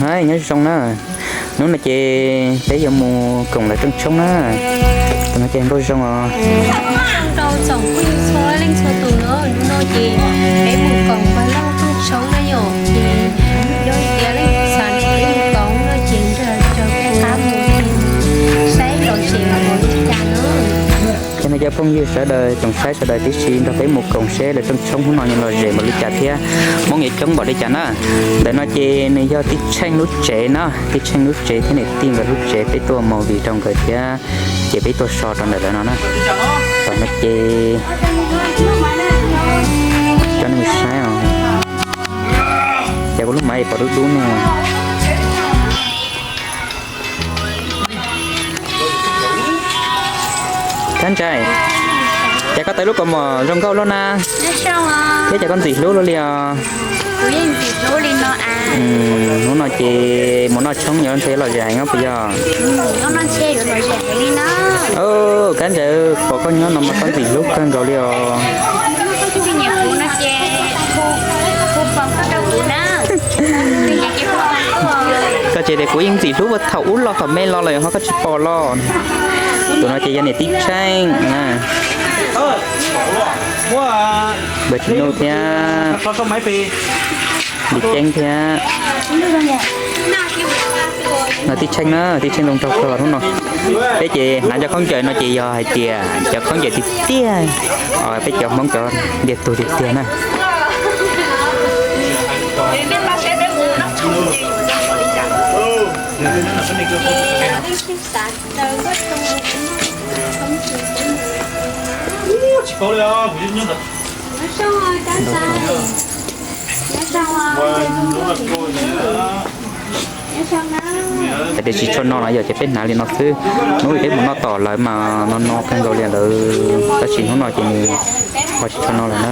Nyob zoo na, hnub no ces peb yuav mus koom lawv rooj tshoob na. Tus no ces nkauj zoo os. Rau tsoom phooj ywg txhua leej txhua tus na, hnub no ces peb mus koom pawg loj rooj tshoob na yom, ces yog tias leej twg xav peb mus koom no ces nrog peb qab mus saib los sis ua li cas na. Ces no cov phooj ywg sawv daws, tsoom saib sawv daws tib si nrog peb mus koom seb lawv rooj tshoob hnub no lom zem npaum li cas thiab Hmoob yuav coob npaum li cas na. Ntawm no ces nws yog Tij Tsheej lub tsev na, Tij Tsheej lub tsev thiab niam tij nkawd lub tsev, peb tuaj movie rau nkawd thiab, ces peb tuaj so rau ntawm lawv no na. Tom no ces cov neeg saib os, ces kuv lub maiv pom dub dub ne. Kab Ntsais, cas koj tawm lub kaus mom zoo nkauj luaj na, thiab cas koj ntxim hlub luaj li os. Hnub no ces mus noj tshoob yuav ntshe lom zem heev puas yog? Kab Ntsais, pom koj nyob no mas koj ntxim hlub kawg nkaus li os. Koj ces tias kuv yeej ntxim hlub thaum ub los thaum me los lawm ho koj tsis pom los. Tus no ces yog niam Tij Tsheej, Npawg Tsis Nuj thiab Li Ceeb thiab. No Tij Tsheej na, Tij Tsheej zoo nraug kawg hnub no. Peb ces hnav cov khaub ncaws no ces yog hais tias cov khaub ncaws tiag tiag, peb cov Hmoob cov ntiag tug tiag tiag na. Tiam sis tsis tshua no lawm yom, ces peb hnav li no xwb. Hnub peb mus noj tom lawv mas no no kawg nkaus li lawm, tab sis hnub no ces nws ho tsis tshua no lawm na.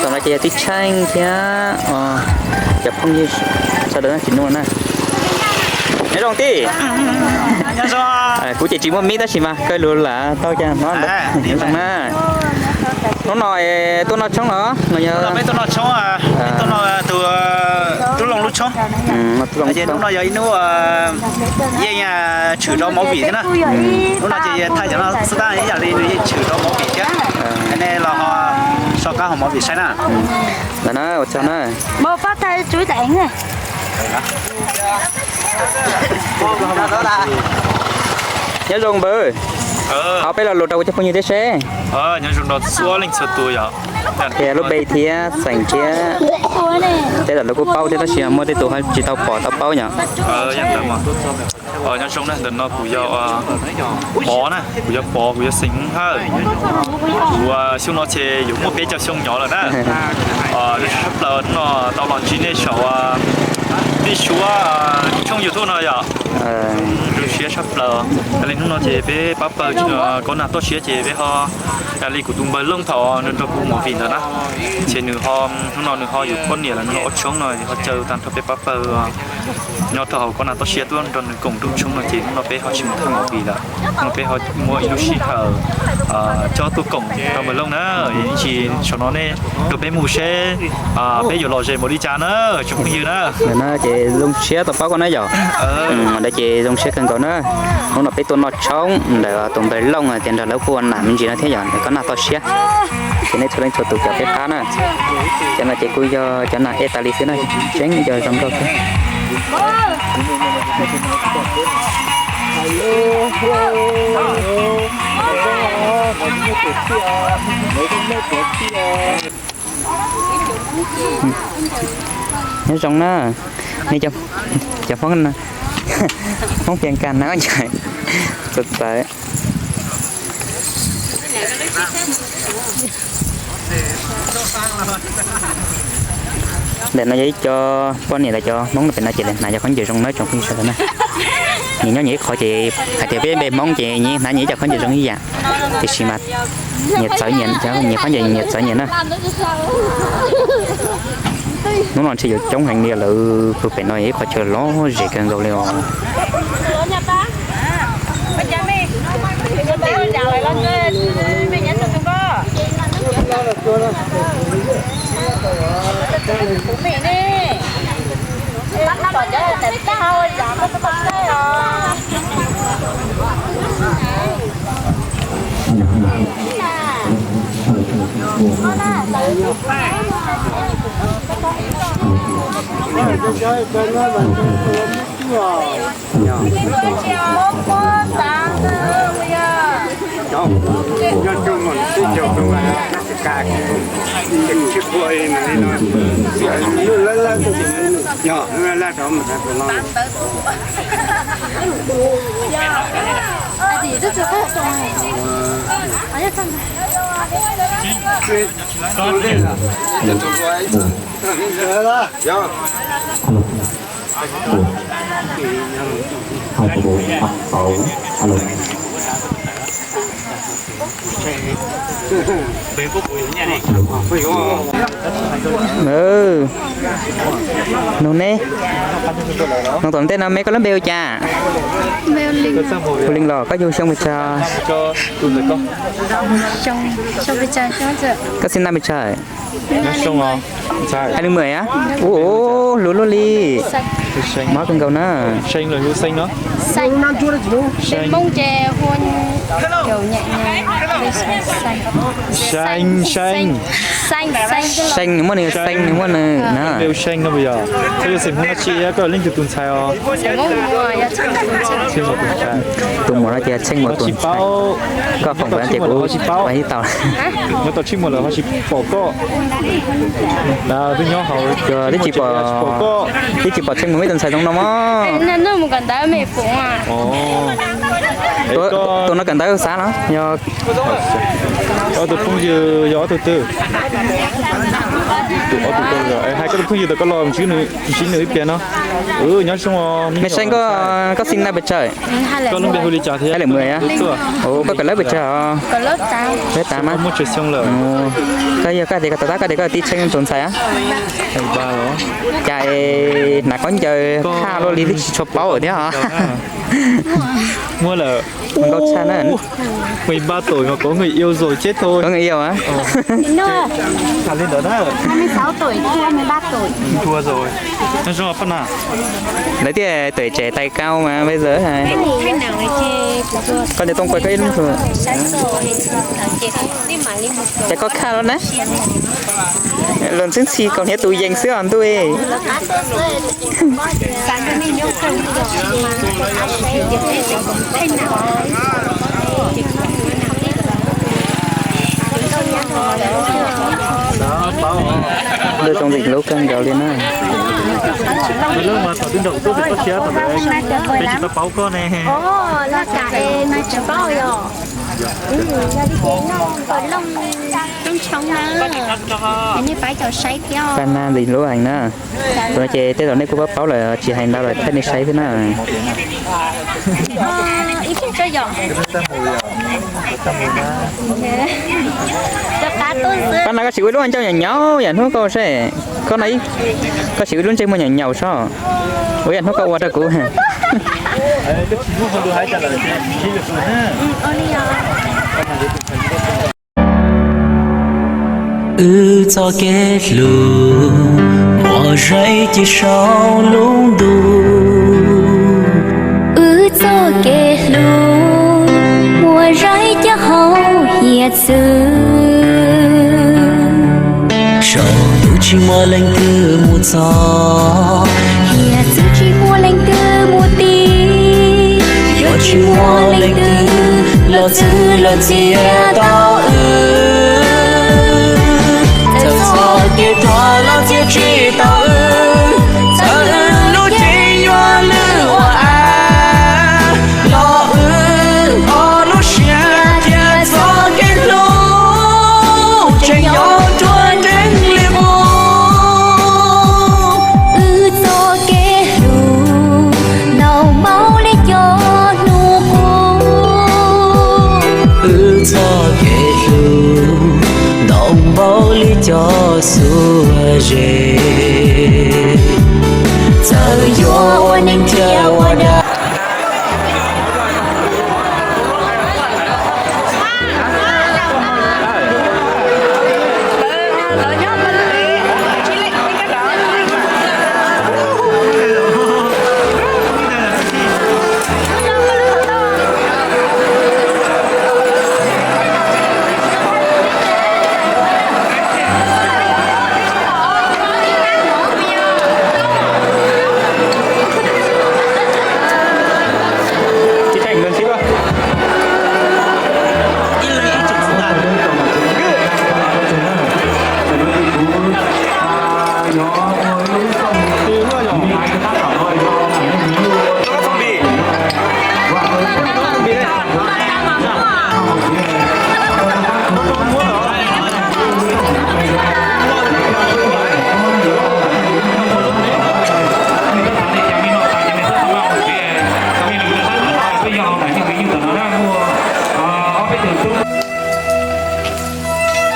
Tam no ces yog Tij Tsheej thiab cov phooj ywg sawv daws Tsis Nuj na. Nyob zoo tij. Kuv ces tsis muaj mib tab sis mas kawg lus lam tau cas no ntawd. Nyob zoo na. Hnub no tuaj noj tshoob los no yog peb tuaj noj tshoob, tuaj noj tus tub Looj lub tshoob. Ces hnub no yog ib hnub yeej tshwm rau movie thiab na. Hnub no ces thaij cov no xub tab ib yam li nws yeej tshwm rau movie thiab. Nej los ho soj qab hauv movie saib na. Ntawm na ua tsaug na. Nyob zoo npawg. Thov peb lo lus rau kuv cov phooj ywg thiab seb. Nyob zoo rau txhua leej txhua tus yom. Qhia lub npe thiab xeem thiab. Tej zaum lawv kuj paub thiab tab sis muaj tej tus ho tsis tau pom tau paub yom. Nyob zoo na, ntawm no kuv yog Pov na, kuv yog Pov, kuv yog xeem Hawj. Kuv xyoo no ces yuav muaj peb caug xyoo nyob lawm na. Zoo siab tshaj plaws hnub no tau los ntsib nej saum Tij Suav tshooj YouTube no yom. Zoo siab tshaj plaws. Yog li hnub no ces peb pab pawg Kob Nag Toj Siab ces peb ho, yog li kuv tus npawg Looj thaum nws nrog kuv mus vim ntawd na, ces nws ho, hnub no nws ho yuav poj niam lawm, nws ho ua tshoob no ho caw tag nrho peb pab pawg nyob rau hauv Kob Nag Toj Siab tuaj nrog nws koom rooj tshoob no ces hnub no peb ho tsis mus thaij movie lawm. Hnub no peb ho muaj ib lub sij hawm coj tuaj koom rau npawg Looj na. Ib ntsis saum no nej nrog peb mus seb peb yuav lom zem npaum li cas na, tsoom phooj ywg na. Ntawm no ces zoo siab tau paub koj na yom. Ntawd ces zoo siab kawg nkaus na. Hnub no peb tuaj noj tshoob ntawm tus npawg Looj tias nrog lawv kuj ua nam me ntsis no thiab yom, ntawm Kob Nag Toj Siab. Ces nej txhua leej txhua tus cov peb qab na, cov no ces kuj yog cov nas Italy xwb na, tseeb yog zoo nkauj xwb. Nyob zoo na, nej cov Hmoob, Hmoob Pias Kas na, txawv txawv. Ntawm no yog ib co poj niam los cov Hmoob pem no ces lawv hnav cov khaub ncaws zoo na tsoom phooj ywg sawv daws na. Nyias nyob nyias ib qhov ces hais tias peb npe Hmoob ces nyias hnav nyias ib co khaub ncaws zoo ib yam, tiam sis mas nyias txawv nyias, nyias khaub ncaws nyias txawv nyias na. Hnub no ntshe yuav coob heev li lawm, pem no yog ib qhov chaw lom zem kawg nkaus li os. Nug ne, nug tom ntej no me koj lub npe hu cas? Hu Leej los koj yug xyoo pes tsawg? Koj xeem naj pes tsawg? Hais lus Mư̆ a? Ua luv luaj li. Mob kawg nkaus na. Xeem, nws muaj nws, xeem nws muaj nws na. Koj yog xeem Hmoob dab tsi, koj yog leej twg tus ntxhais os? Tus muam no ces Tsheej Muas tus ntxhais. Koj foom tias kuv ua ib tau. Nyob tau Tsheej Muas lawm ho tsis pom koj. Twb nyob hauv, twb tsis pom, twb tsis pom Tsheej Muas ib tus ntxhais zoo no mog. Tus no kawm ntawv xav los yog? Ob tug phooj ywg yog ob tug twg? Hais koj tus phooj ywg tau koj los ntsib nws ib pliag no. Nyob zoo. Me Seej, koj xeem naj pes tsawg? Koj lub npe hu li cas thiab? Koj kawm lawv pes tsawg os? Lawv tas mas. Koj yog koj tias koj tab koj tias koj tib Tsheej tus ntxhais a? Cas hnav khaub ncaws khaj luaj li twb tsis tshua paub thiab os. Muaj lawm. Nkauj tshaj na. Mười ba tuổi mà có người yêu rồi chết thôi. Có người yêu hả? Thẳng lên đó đó. Hai mươi sáu tuổi, chưa hai mươi ba tuổi. Thua rồi. Nó do Phan à? Đấy thì tuổi trẻ tài cao mà bây giờ hả? Có thể thông qua các ứng dụng. Ces koj khaj los na. Luag ntxhiab ntxhi kaus hniav tus yees xwb os ntuj. Luag zoo ntxim hlub kawg nkaus li na. Peb tsis tau paub koj ne. Pab na ntxim hlub heev na. Tus no ces tej zaum nej kuj paub paub lawm, tsis hais ntau lawm, thaij nej saib xwb na. Pab na koj sim ua lub ncauj nyaum nyaum yam hnub koj saib, koj no, koj sim ua lub ntsej muag nyaum nyaum sob, ua yam hnub koj ua rau kuv. Wb txoj kev hlub muaj zeej cia saum lub ntuj. Wb txoj kev hlub muaj zeej cia hauv hiav txwv. Muaj leej twg mus txog, hiam txwv tsis muaj leej twg mus ti. Yuav tsis muaj leej twg los txwv los txiav tau wb. Txawm txoj kev tuag los txiav tsis tau wb, txawm wb lub cev yuav lwj ua av los wb ob lub siab thiab txoj kev hlub tseem nyob ruaj nrees li qub. Wb txoj kev hlub ntau npaum li cov hnub qub. Wb txoj kev hlub ntau npaum li cov xuab zes. Txawm yuav ua neej thiab ua dag.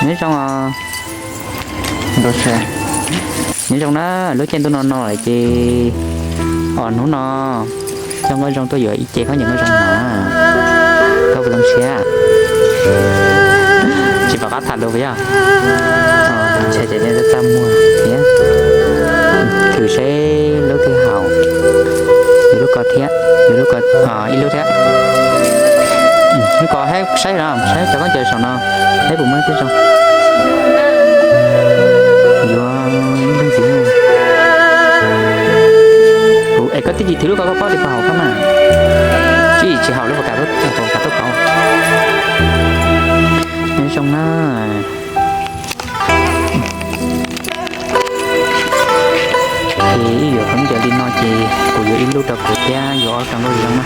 Nyob zoo os. Nyob zoo na, lub caij ntuj no no lawm ces os hnub no coj nkauj zoo tuaj yuav ib ce khaub ncaws nkauj zoo na. Koj puas zoo siab? Tsis pom qab tham lus puas yog? Ntshai ces txaj muag thiab. Thwm seb lub twg haum. Yuav lub ko thiab, yuav lub ko, ib lub thiab. Lub ko saib no, saib cov khaub ncaws saum no, saib puas muaj ib tug zoo. Yuav ib lub ntxiv. Es koj twb tsis thwm lub ko koj paub tias puas haum koj mas. Tsis, tsis haum lub puas kam tuaj pauv. Nyob zoo na. Ces wb yuav khaub ncaws li no ces kuv yuav ib lub rau kuv thiab yuav ob rau nkauj zoo na.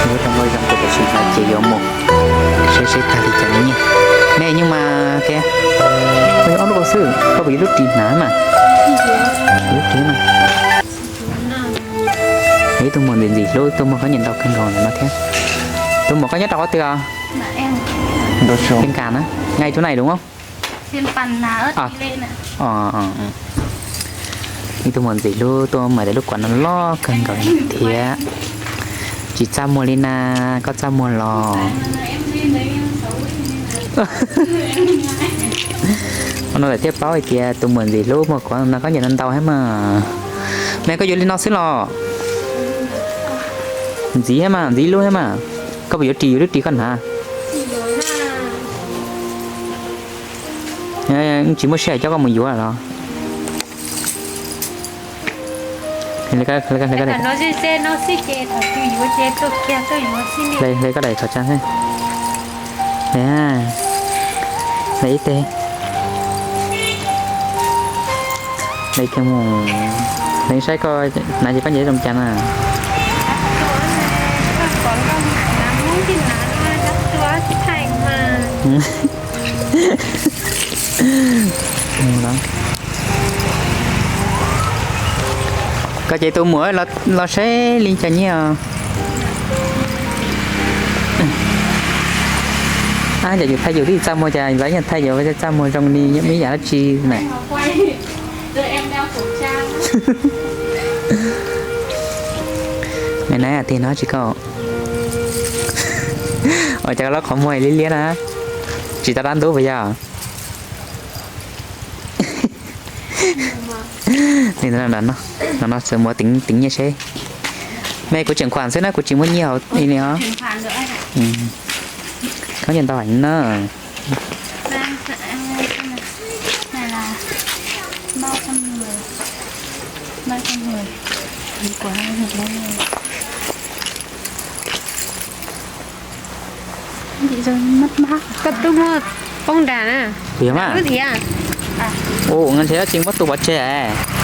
Yuav ob rau nkauj zoo ces tam sim no ces yuav mus saib seb tag li cas nyiaj. Ne, nyuj mas ke, koj yuav ob lub ko xwb, koj puas yuav lub ris hnav mas? Lub ris mas. Ib tug muam ntxim ntxim hlub, tus muam khaub ncaws ntau kawg nkaus no thiab. Tus muam koj nyob rau qhov twg os? Nkas na, nqa tus na lus. Ib tug muam ntxim hlub tuaj mas lub kuav no loj kawg nkaus thiab. Tsis txaj muag li na, koj txaj muag los. Qhov no lawm thiaj paub hais tias tus muam ntxim hlub muag kuav no khaub ncaws ntau thiab mas. Mas koj yuav li no xwb los? Ntxiv thiab mas, ntxiv ib lub thiab mas. Koj puas yuav ris, yuav lub ris koj hnav? Tsis muaj sij hawm coj koj mus yuav los? Hle koj daim qhov tsa, hle ib teg. Hle kiag mus, hle saib koj hnav ces koj nyiam zoo cas na. Koj ces tus muam los saib li cas nyiaj os. Ab, cas yus thaij yus twb txaj muag cas lawv yeej thaij yus txaj muag zoo li me yam dab tsi na. Me na, tig no tsis koj. Ua cas lub qhov muag liab liab na, tsis tau dab ntub puas yog? No no, txawm muab teev nyiaj seb. Me kuv tseem khuam xwb na, kuv tsis muaj nyiaj hauv li os. Khaub ncaws ntau heev na. Ntau heev na. Koj twb muab poob nrad na. Kuv yog mas. Ua nqe nrhiav dab tsi muab tus pov tseg.